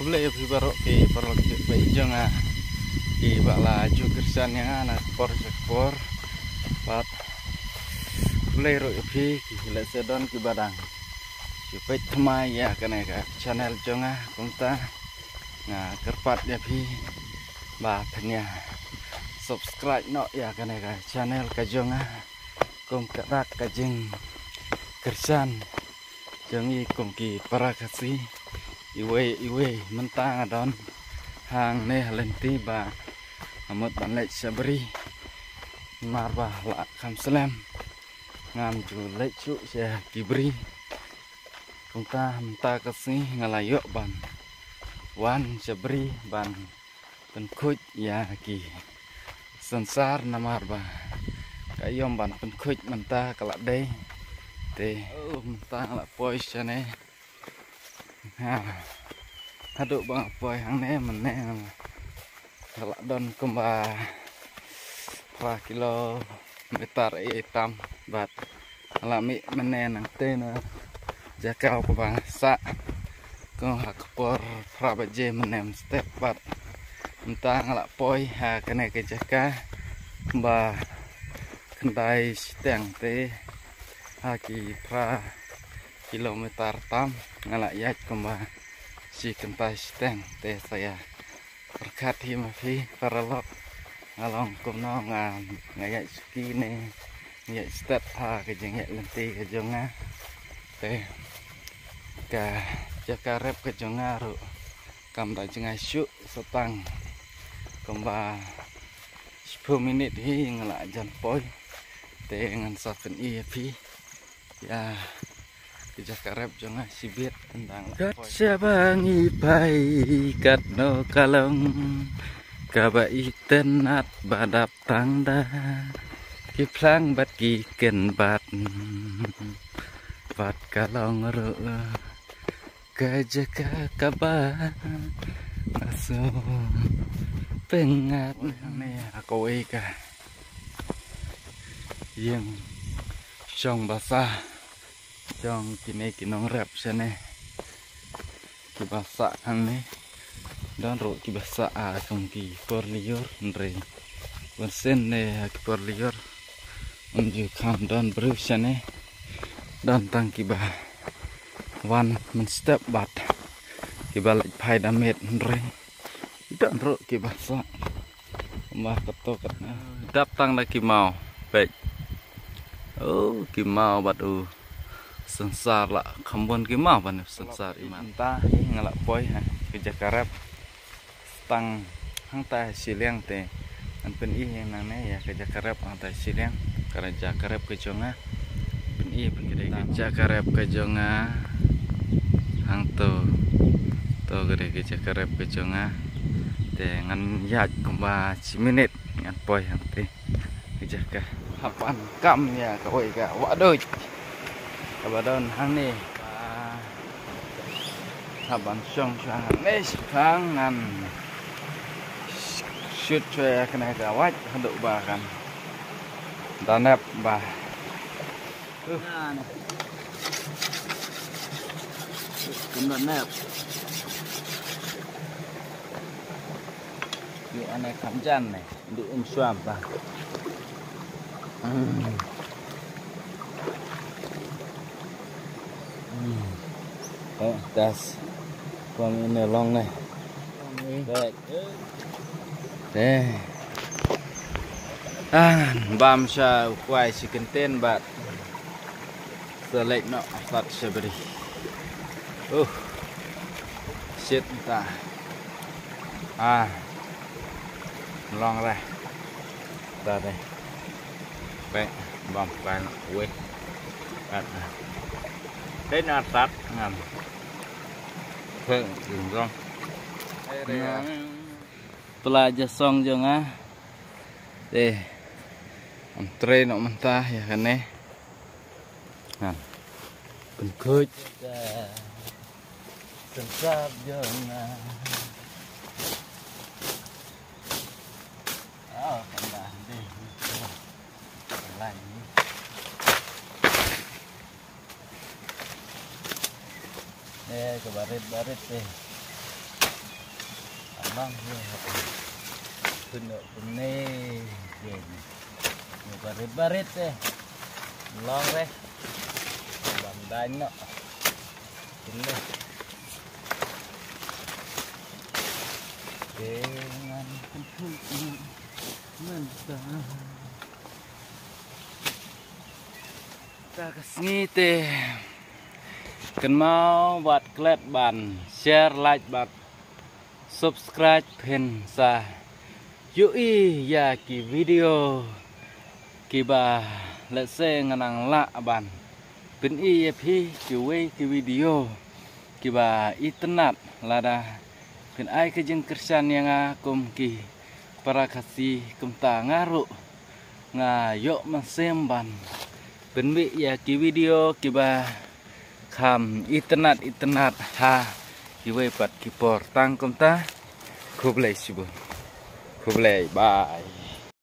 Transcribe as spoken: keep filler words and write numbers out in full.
Khublei ïa phi baroh ki paralok ki peit jong nga, ki ba la ju kyrshan ïa nga na ka por sha ka por. Bad khublei ruh ïa phi ki lehse don ki ba dang ju peit thymmai ïa kane ka channel jong nga. Kumta nga kyrpad ïa phi ba phin ïa subscribe noh ïa kane ka channel ka jong nga, kum ka dak ka jingkyrshan jong ngi kum ki para Khasi iwei iwei. Mynta nga don hangne ha lynti ba nga mut ban leit sha bri, namar ba la kham slem ngam ju leit shuh sha ki bri. Kumta mynta ka sngi nga la ïoh ban wan sha bri ban pynkhuid ïa ki synsar, namar ba ka aïom ban pynkhuid mynta ka la dei. Te, oh, mynta nga la poi shane. Ha, haduh ba nga poi hangne mynne nga la don kumba phra kilometer ei ei tam bad nga la mih mynne nangta na jaka kaba nga sah. Ko ha ka por phra baje mynne mynstep bad mynta nga la poi ha kane ka jaka ba khyndai shiteng te, ha ki phra kilometer tam nga la ïaid kumba shi kynta shiteng te. Sa ïa pyrkhat hi ma phi paralok, nga long kumno, nga, nga ïaid suki ne nga ïaid stet ha ka jingïaid lynti ka jong nga. Te ka jaka rep ka jong nga ruh kam da jngai shuh, sa tang kumba shiphew minit hi nga la jan poi. Te ngan sa pyni ïa phi ïa ka jaka rep jong nga shibit. Kat shaba ngi phai katno ka long kaba itynnat ba dap tang da ki phlang bad ki kynbat bad ka long ruh ka jaka kaba nga sngewpyngngad. Ne ha kawei ka ïing shong basa jong kine ki nongrep shane kiba sah hangne. Don ruh kiba sah ha kum ki por lyiur, hynrei bunsien ne ha ki por lyiur ym ju kham don briew shane. Don tang kiba wan mynstep bad kiba leit phai da miet, hynrei don ruh kiba sah. Kumba kato katne dap tang da ki maw. Peit. Oh, ki maw bad u synsar, la kham bun ki maw ban synsar imat. Mynta hi nga la poi ha ka jaka rep tang hangta shiliang te. Ngan pyni hi nangne ïa ka jaka rep hangta shiliang, ka jaka rep ka jong nga. Pyni, pyni ka jaka rep ka jong nga. Hangto, to ka dei ka jaka rep ka jong nga. Te ngan ïaid kumba shi minit ngan poi hangte. Ka jaka hap ban kam ïa kawei ka wahduid kaba don hangne. Hap ban shong shuwa hangne, shipang ngan shoot shuwa ïa kane ka wait haduh ba kan da nep ba. Uh. Kan da nep. Ïa ane kham jan ne. Di um swam ba. Hmm. Hmm. Eh, das. Kwang ine long ne. Baik. Eh. Ah, bam sha u kwai shi kyntien bad sa leit noh artat sha bri. Uh. Shit ta. Ah. Long re. Ta re. Pe bam kan we. At. Te na tat ngam. Pe long. Pla ja song jong nga. Te. Am tre noh mynta ïa kane. Ngan pynkhuid. Synsar jong nga. Oh, kan dah deh. Lai ni. Eh, ka barit, barit eh. Bang ye ha pun. Pun no pun ne. Ye ni. Ni barit barit eh. Long re. Bang dai no. Pun ne. Dengan pun pun. Mantap. Ta ka sngi te. Kynmaw bad klet ban share, like bad subscribe phin sa ïohi ïa ki video kiba lehse ngan nang lah ban pyni ïa phi kiwei ki video kiba itynnat. Lada phin ai ka jingkyrshan ïa nga kum ki para Khasi, kumta nga ruh nga ïoh mynsiem ban pynbeit ïa ki video kiba kham itynnat itynnat ha kiwei pat ki por. Tang kumta, khublei shibun. Khublei, bye.